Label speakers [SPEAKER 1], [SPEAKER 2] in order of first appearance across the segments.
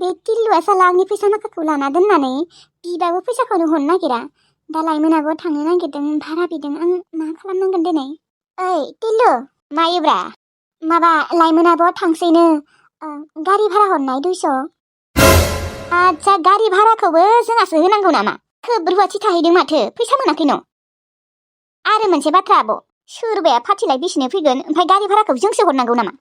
[SPEAKER 1] बे टिल्लुआ साला आंनि फैसा माखाखौ लाना दोननानै बिबाबो फैसाखौनो हरनो नागिरा। दा लाइमोनाबो थांनो नागिरदों, भारा बिदों। आं मा खालामनांगोन दिनै? ओइ टिल्लु, मायोब्रा? माबा लाइमोनाबो थांसैनो गारि भारा हरनाय 200। आच्छा, गारि भाराखौबो जोंहासो होनांगौ नामा? खोब रुवाथि थाहैदों माथो, फैसा मोनाखै न'? आरो मोनसे बाथ्रा आब', सोरबाया फाथिलाय बिसिनो फैगोन ओमफ्राय गारि भाराखौ जोंसो हरनांगौ नामा?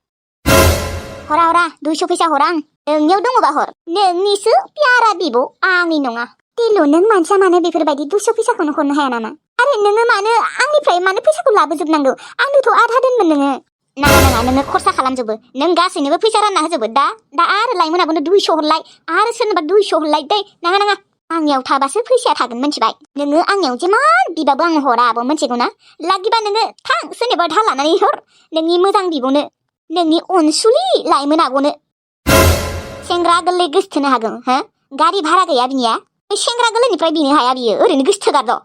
[SPEAKER 1] हरा 200 फैसा हर। आं नोंनियाव दङबा हर। नोंनिसो प्यारा बिब', आंनि नङा। टिल्लु, नों मानसिया मानो बेफोरबायदि 200 फैसाखौनो हरनो हाया नामा? आरो नोङो मानो आंनिफ्राय फैसाखौ लाबोजोबनांगौ? आंनोथ' आधा दोनमोन नोङो। नाङा नोङो खरसा खालामजोबो, नों गासैनोबो फैसा रानना होजोबो। दा आरो लाइमोनाबोनो 200 हरलाय, आरो सोरनोबा 200 हरलाय। दै नाङा, आंनियाव थाबासो फैसाया थागोन, मिथिबाय? नोङो आंनियाव जेमान बिबाबो आं हरा आब', मिथिगौ ना? लागिबा नोङो थां सोरनिबा दाहार लानानै हर, नोंनि मोजां बिब'नो, नोंनि अनसुलि लाइमोन आब'नो। सेंग्रा गोरलै गोसथोनो हागौ, हो? गारि भारा गैया बिनिया? सेंग्रा गोरलैनिफ्राय बिनो हाया बियो, ओरैनो गोसथोगारद'।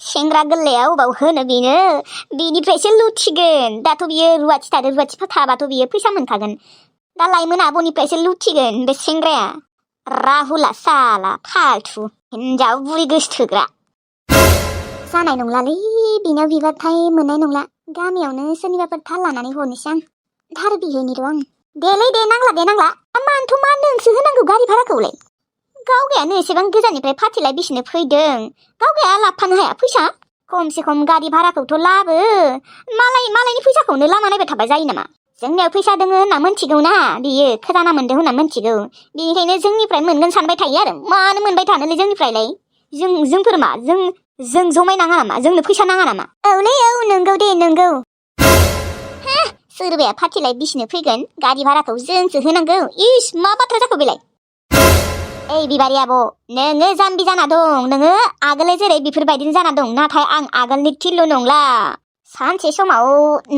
[SPEAKER 1] सेंग्रा गोरलैया अबाव होनो बेनो, बिनिफ्रायसो लुथिगोन। दाथ' बियो रुवाथि थादों, रुवाथि थाबाथ' बियो फैसा मोनखागोन। दा लाइमोन आब'निफ्रायसो लुथिगोन बे सेंग्राया। राहुला साला फालथु हिनजाव बुरि गोसथोग्रा। जानाय नंलालै, बिनाव बिबाथाय मोननाय नंला। गामियावनो सोरनिबाफोर थाल लानानै हरनोसै आं। धार बिहैनि र' आं। देलै दे, नांला। मानोथ' मा नोंसो होनांगौ गारि भाराखौलाय? गावगायानो एसेबां गोजाननिफ्राय फाथिलाय बिसिनो फैदों, गावगाया लाबफानो हाया फैसा? खमसे खम गारि भाराखौथ' लाबो। मालायनि फैसाखौनो लामा नायबाय थाबा जायो नामा? जोंनियाव फैसा दोङो होनना मोनथिगौ ना बियो, खोनाना मोनदों होनना मोनथिगौ। बेनिखायनो जोंनिफ्राय मोनगोन सानबाय थायो आरो। मानो मोनबाय थानोलै जोंनिफ्रायलाय? जोंफोर मा, जों जमायनाङा नामा? जोंनो फैसा नाङा नामा? औलै औ, नंगौ दे, नंगौ। सोरबाया फाथिलाय बिसिनो फैगोन, गारि भाराखौ जोंसो होनांगौ? इस, मा बाथ्रा जाखो बेलाय? ओइ बिबारि आब', नोङो जाम्बि जाना दं। नोङो आगोलै जेरै बेफोरबायदिनो जाना दं, नाथाय आं आगोलनि टिल्लु नंला। सानसे समाव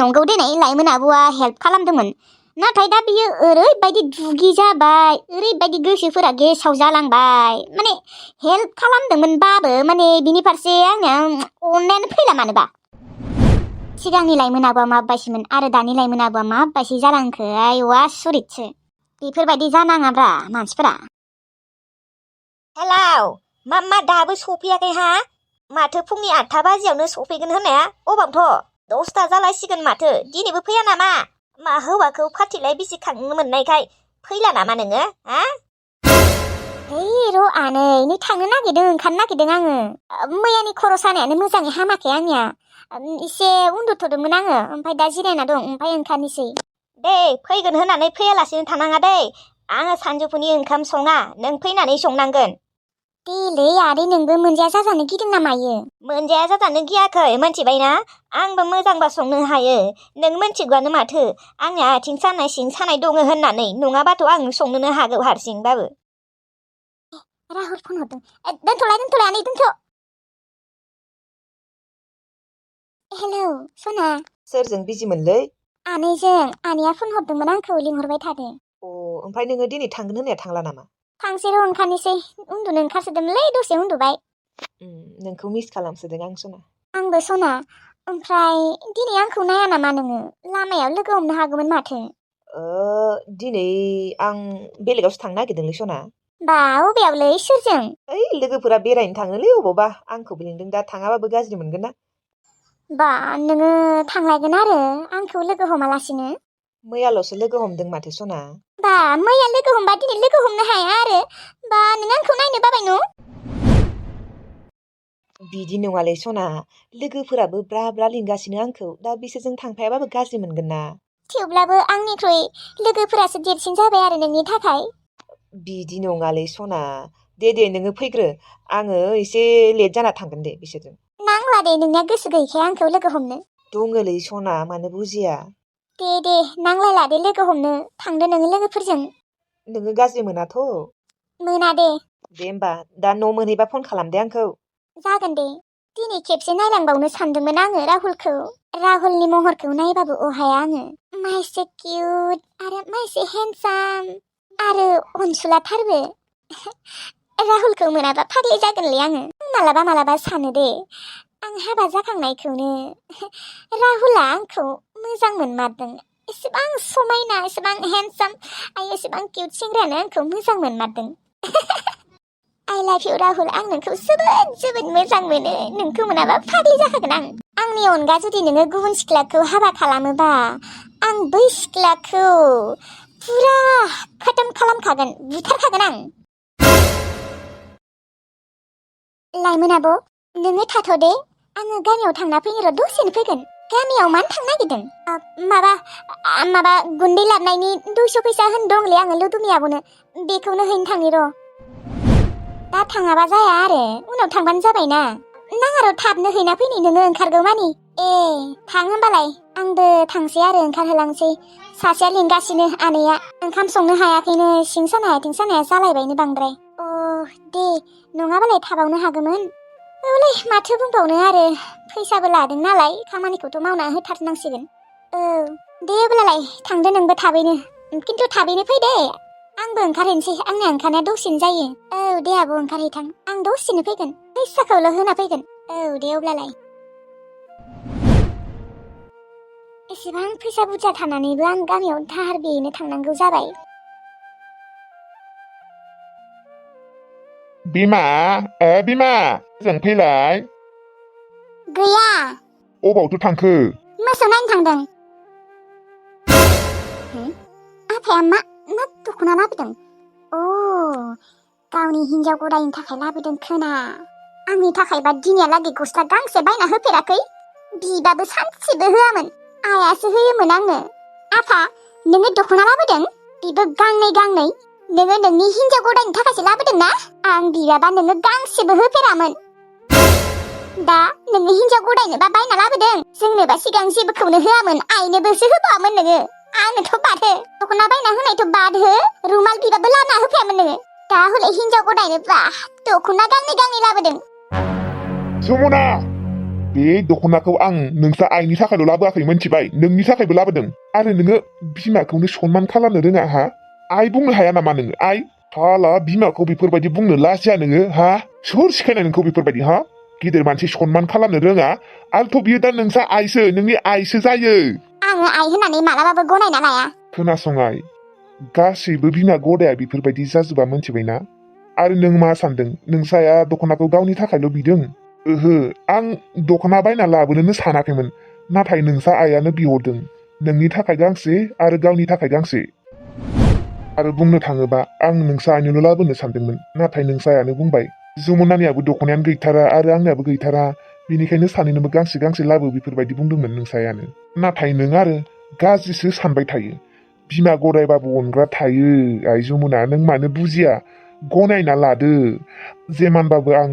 [SPEAKER 1] नंगौ दिनै लाइमोन आब'आ हेल्प खालामदोंमोन, नाथाय दा बियो ओरैबायदि दुगि जाबाय, ओरैबायदि गोसोफोरा गेसाव जालांबाय। हेल्प खालामदोंमोनबाबो बिनि फारसे आंनिया अननायानो फैला मानोबा। सिगांनि लाइमोन आब'आ माबायदिमोन आरो दानि लाइमोन आब'आ माबायदि जालांखो, आयौ आसुरितसो। बेफोरबायदि जानाङाब्रा मानसिफोरा।
[SPEAKER 2] हेलौ, मा दाबो सफैयाखै हा? माथो फुंनि 8 बाजियावनो सफैगोन होननाया? अबावथ'? 10ता जालायसिगोन माथो, दिनैबो फैया नामा? मा हौवाखौ फाथिलाय बिसि खांनो मोननायखाय फैला नामा नोङो, हा?
[SPEAKER 1] ओइ र' आनै, नै थांनो नागिरदों, ओंखारनो नागिरदों आङो। मैयानि खर' सानायानो मोजाङै हामाखै आंनिया। एसे उन्दुथ'दोंमोन आङो, ओमफ्राय दा जिरायना दं, ओमफ्राय ओंखारनोसै।
[SPEAKER 2] दे, फैगोन होननानै फैयालासिनो थानाङा दै। आङो सानजौफुनि ओंखाम सङा, नों फैनानै संनांगोन।
[SPEAKER 1] देलै आदै, नोंबो मोनजाया जाजानो गिदों ना मायो?
[SPEAKER 2] मोनजाया जाजानो गियाखै, मोनथिबायना? आंबो मोजांबा संनो हायो। नों मोनथिगौआनो माथो, आंनिया आथिं सानाय सिं सानाय दङ होननानै। नङाबाथ' आं संनोनो हागौ हारसिंबाबो।
[SPEAKER 1] राहुल फन हरदों। दोनथ'लाय आनै, दोनथ'। हेलौ सना।
[SPEAKER 3] सोरजों बिजिमोनलै?
[SPEAKER 1] आनैजों। आनैया फन हरदोंमोन, आंखौ लिंहरबाय थादों।
[SPEAKER 3] ओमफ्राय नोङो दिनै थांगोन होननाया थांला नामा?
[SPEAKER 1] थांसै र', ओंखारनोसै। उन्दुनो ओंखारसोदोंमोनलै, दसे उन्दुबाय।
[SPEAKER 3] नोंखौ मिस खालामसोदों आं सना।
[SPEAKER 1] आंबो सना। ओमफ्राय दिनै आंखौ नाया नामा नोङो? लामायाव लोगो हमनो हागौमोन माथो।
[SPEAKER 3] दिनै आं बेलेगावसो थांनो नागिरदोंलै सना।
[SPEAKER 1] बा, अबेयावलै? सोरजों?
[SPEAKER 3] ओइ, लोगोफोरा बेरायनो थाङोलै अबावबा। आंखौबो लिंदों, दा थाङाबाबो गाज्रि मोनगोन ना।
[SPEAKER 1] बा, नोङो थांलायगोन आरो आंखौ लोगो हमालासिनो?
[SPEAKER 3] मैयाल'सो लोगो हमदों माथो सना।
[SPEAKER 1] बा, मैया लोगो हमबा दिनै लोगो हमनो हाया आरो? बा, नों आंखौ नायनो बाबाय न'?
[SPEAKER 3] बिदि नङालै सना, लोगोफोराबो ब्रा ब्रा लिंगासिनो आंखौ। दा बिसोरजों थांफायाबाबो गाज्रि मोनगोन ना।
[SPEAKER 1] थेवब्लाबो आंनिख्रुइ लोगोफोरासो देरसिन जाबाय आरो नोंनि थाखाय।
[SPEAKER 3] बिदि नङालै सना। दे नोङो फैग्रो, आङो एसे लेट जाना थांगोन दे बिसोरजों।
[SPEAKER 1] नांला दे, नोंनिया गोसो गैखाया आंखौ लोगो हमनो।
[SPEAKER 3] दङलै सना, मानो बुजिया?
[SPEAKER 1] दे, नांलायला दे लोगो हमनो। थांदो नोङो लोगोफोरजों।
[SPEAKER 3] नोङो गाज्रि मोनाथ'?
[SPEAKER 1] मोना दे।
[SPEAKER 3] दे होमबा, दा न' मोनहैबा फन खालाम दे आंखौ।
[SPEAKER 1] जागोन दे। दिनै खेबसे नायलांबावनो सानदोंमोन आङो राहुलखौ। राहुलनि महरखौ नायबाबो अहाया आङो। मा एसे किउट आरो मा एसे हेन्डसाम आरो अनसुलाथारबो। राहुलखौ मोनाबा फाग्लि जागोनलै आङो। मालाबा सानो दे, आं हाबा जाखांनायखौनो राहुला आंखौ मोजां मोनमारदों। एसेबां समायना एसेबां हेन्डसाम आइ एसेबां किउट सेंग्रायानो आंखौ मोजां मोनमारदों आइ लाभ इउ राहुल आं नोंखौ जोबोद मोजां मोनो नोंखौ मोनाबा फाग्लि जाखागोन आं आंनि अनगा जुदि नोङो गुबुन सिख्लाखौ हाबा खालामोबा आं बै सिख्लाखौ पुरा खतम खालामखागोन बुथारखागोन आं लाइमोन आब' नोङो थाथ'दे आङो गामियाव थांना फैनो र' दसेनो फैगोन गामियाव मानो थांनो नागिरदों माबा गुन्दै लाबनायनि 200 फैसा होनदोंलै आङो लुदुमि आब'नो बेखौनो हैनो थांनि र' दा थाङाबा जाया आरो उनाव थांबानो जाबायना नाङा र' थाबनो हैना फैनि नोङो ओंखारगौ मानि ए थां होमबालाय आंबो थांसै आरो ओंखारहोलांसै सासेया लिंगासिनो आनैया ओंखाम संनो हायाखैनो सिं सानाय आथिं सानाया जालायबायनो बांद्राय दे नङाबालाय थाबावनो हागौमोन औलै माथो बुंबावनो आरो फैसाबो लादों नालाय खामानिखौथ' मावना होथारनांसिगोन औ दे अब्लालाय थांदो नोंबो थाबैनो खिन्थु थाबैनो फै दे आंबो ओंखारहैनोसै आंनिया ओंखारनाया दसेनो जायो औ दे आब' ओंखारहैथां आं दसेनो फैगोन फैसाखौल' होना फैगोन औ दे अब्लालाय एसेबां फैसा बुरजा थानानैबो आं गामियाव दाहार बिहैनो थांनांगौ जाबाय
[SPEAKER 4] बिमा बिमा जों फैलाय
[SPEAKER 1] गैया
[SPEAKER 4] अबावथो थांखो
[SPEAKER 1] मोसौ नायनो थांदों आफाया मा दख'ना लाबोदों गावनि हिन्जाव गदायनि थाखाय लाबोदों खोना आंनि थाखायबा दिनैहालागै गस्ला गांसे बायना होफेराखै बिबाबो सानसेबो होआमोन आइयासो होयोमोन आंनो आफा नोङो दख'ना लाबोदों बिबो गांनै नोङो नोंनि हिन्जाव गदायनि थाखायसो लाबोदों ना आं बिबाबा नोङो गांसेबो होफेरामोन दा नोङो हिन्जाव गदायनोबा बायना लाबोदों जोंनोबा सिगां जेबोखौनो होआमोन आइनोबोसो होबावामोन नोङो आंनोथ' बाद हो दख'ना बायना होनायथ' बाद हो रुमाल बिबाबो लाना होफायामोन नोङो दा हले हिन्जाव गदायनोबा दख'ना गांनै लाबोदों
[SPEAKER 4] जमुना बे दख'नाखौ आं नोंसा आइनि थाखायल' लाबोआखै मिन्थिबाय नोंनि थाखायबो लाबोदों आरो नोङो बिमाखौनो सनमान खालामनो रोङा हा आइ बुंनो हाया नामा नोङो आइ थाला बिमाखौ बेफोरबायदि बुंनो लाजिया नोङो हा सोर सिखायनाय नोंखौ बेफोरबायदि हा गिदिर मानसि सनमान खालामनो रोङा आरोथ' बियो दा नोंसा आइसो नोंनि आइसो जायो
[SPEAKER 1] आङो आइ होननानै मालाबाबो गनायना लाया
[SPEAKER 4] खोनासं आइ गासैबो बिमा गदाया बेफोरबायदि जाजोबा मिन्थिबायना आरो नों मा सानदों नोंसाया दख'नाखौ गावनि थाखायल' बिदों ओहो आं दख'ना बायना लाबोनोनो सानाखैमोन नाथाय नोंसा आइयानो बिहरदों नोंनि थाखाय गांसे आरो गावनि थाखाय गांसे आरो बुंनो थाङोबा आं नोंसा आइनोल' लाबोनो सानदोंमोन नाथाय नोंसा आइयानो बुंबाय जमुनानियाबो दख'नायानो गैथारा आरो आंनियाबो गैथारा बेनिखायनो सानैनोबो गांसे लाबो बेफोरबायदि बुंदोंमोन नोंसायानो नाथाय नों आरो गाज्रिसो सानबाय थायो बिमा गदायबाबो अनग्रा थायो आइ जमुना नों मानो बुजिया गनायना लादो जेमानबाबो आं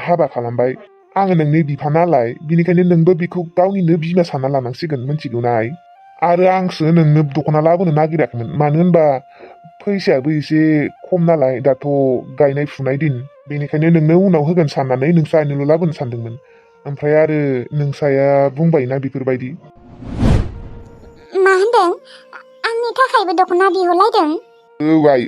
[SPEAKER 4] हाबा खालामबाय आङो नोंनि बिफा नालाय बिनिखायनो नोंबो बेखौ गावनिनो बिमा सानना लानांसिगोन मिन्थिगौना आइ आरो आंसो नोंनो दख'ना लाबोनो नागिराखैमोन मानो होनबा फैसायाबो एसे खम नालाय दाथ' गायनाय फुनाय दिन बेनिखायनो नोंनो उनाव होगोन साननानै नोंसा आइनोल' लाबोनो सानदोंमोन ओमफ्राय आरो नोंसाया बुंबायना बेफोरबायदि
[SPEAKER 1] मा होनदों आंनि थाखायबो दख'ना बिहरलायदों
[SPEAKER 4] औ आइ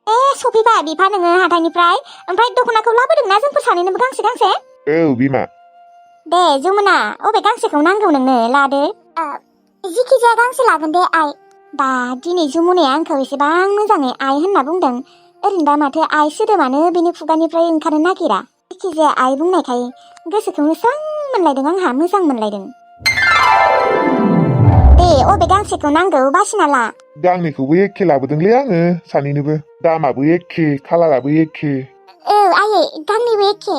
[SPEAKER 4] औ
[SPEAKER 1] सफैबाय बिफा नोङो हाथाइनिफ्राय ओमफ्राय दख'नाखौ लाबोदोंना जोंफोर सानैनोबो गांसे
[SPEAKER 4] औ बिमा
[SPEAKER 1] दे जमुना अबे गांसेखौ नांगौ नोंनो लादो जिखि जाया गांसे लागोन दे आइ दा दिनै जमुनाया आंखौ एसेबां मोजाङै आइ होनना बुंदों ओरैनोबा माथो आइ सोदोबानो बेनि खुगानिफ्राय ओंखारनो नागिरा जिखि जाया आइ बुंनायखाय गोसोखौनो स्रां मोनलायदों आंहा मोजां मोनलायदों दे अबे गांसेखौ नांगौ बासिना ला
[SPEAKER 4] गांनैखौबो एखे लाबोदोंलै आङो सानैनोबो दामाबो एखे खालाराबो एखे
[SPEAKER 1] औ आयै गांनैबो एखे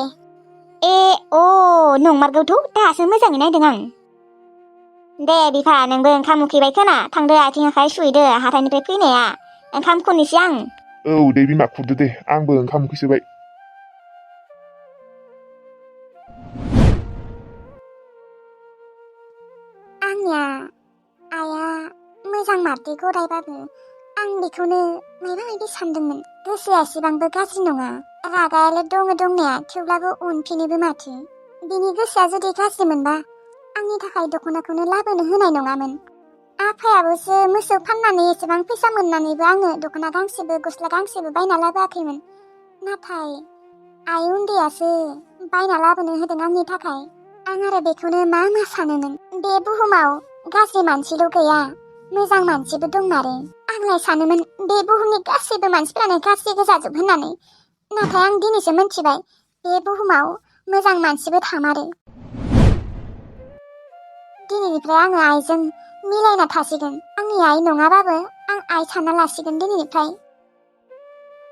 [SPEAKER 1] नंमारगौथ' दासो मोजाङै नायदों आं दे बिफा नोंबो ओंखाम उखैबाय खोना थांदो आथिं आखाइ सुहैदो हाथाइनिफ्राय फैनाया ओंखाम खुरनोसै आं
[SPEAKER 4] औ दे बिमा खुरदो दे आंबो ओंखाम उखैसोबाय
[SPEAKER 1] आंनिया आइया मोजां मारदे गदायबाबो आं बेखौनो मायबा सानदोंमोन गोसोआ एसेबांबो गाज्रि नङा रागायालाय दङ दंनाया थेवब्लाबो अनफिनोबो माथो बिनि गोसोआ जुदि गाज्रि मोनबा आंनि थाखाय दख'नाखौनो लाबोनो होनाय नङामोन आफायाबोसो मोसौ फाननानै एसेबां फैसा मोननानैबो आंनो दख'ना गांसेबो गस्ला गांसेबो बायना लाबोआखैमोन नाथाय आइ उन्दैयासो बायना लाबोनो होदों आंनि थाखाय आं आरो बेखौनो मा सानोमोन बे बुहुमाव गाज्रि मानसिल' गैया मोजां मानसिबो दंमारो आंलाय सानोमोन बे बुहुमनि गासैबो मानसिफ्रानो गाज्रि गोजाजोब होननानै नाथाय आं दिनैसो मोनथिबाय बे बुहुमाव मोजां मानसिबो थामारो दिनैनिफ्राय आङो आइजों मिलायना थासिगोन आंनि आइ नङाबाबो आं आइ सानना लासिगोन दिनैनिफ्राय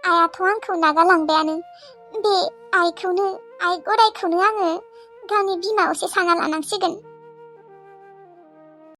[SPEAKER 1] आइयाथ' आंखौ नागारलांबायानो बे आइ गदायखौनो आङो गावनि बिमा असे सानना लानांसिगोन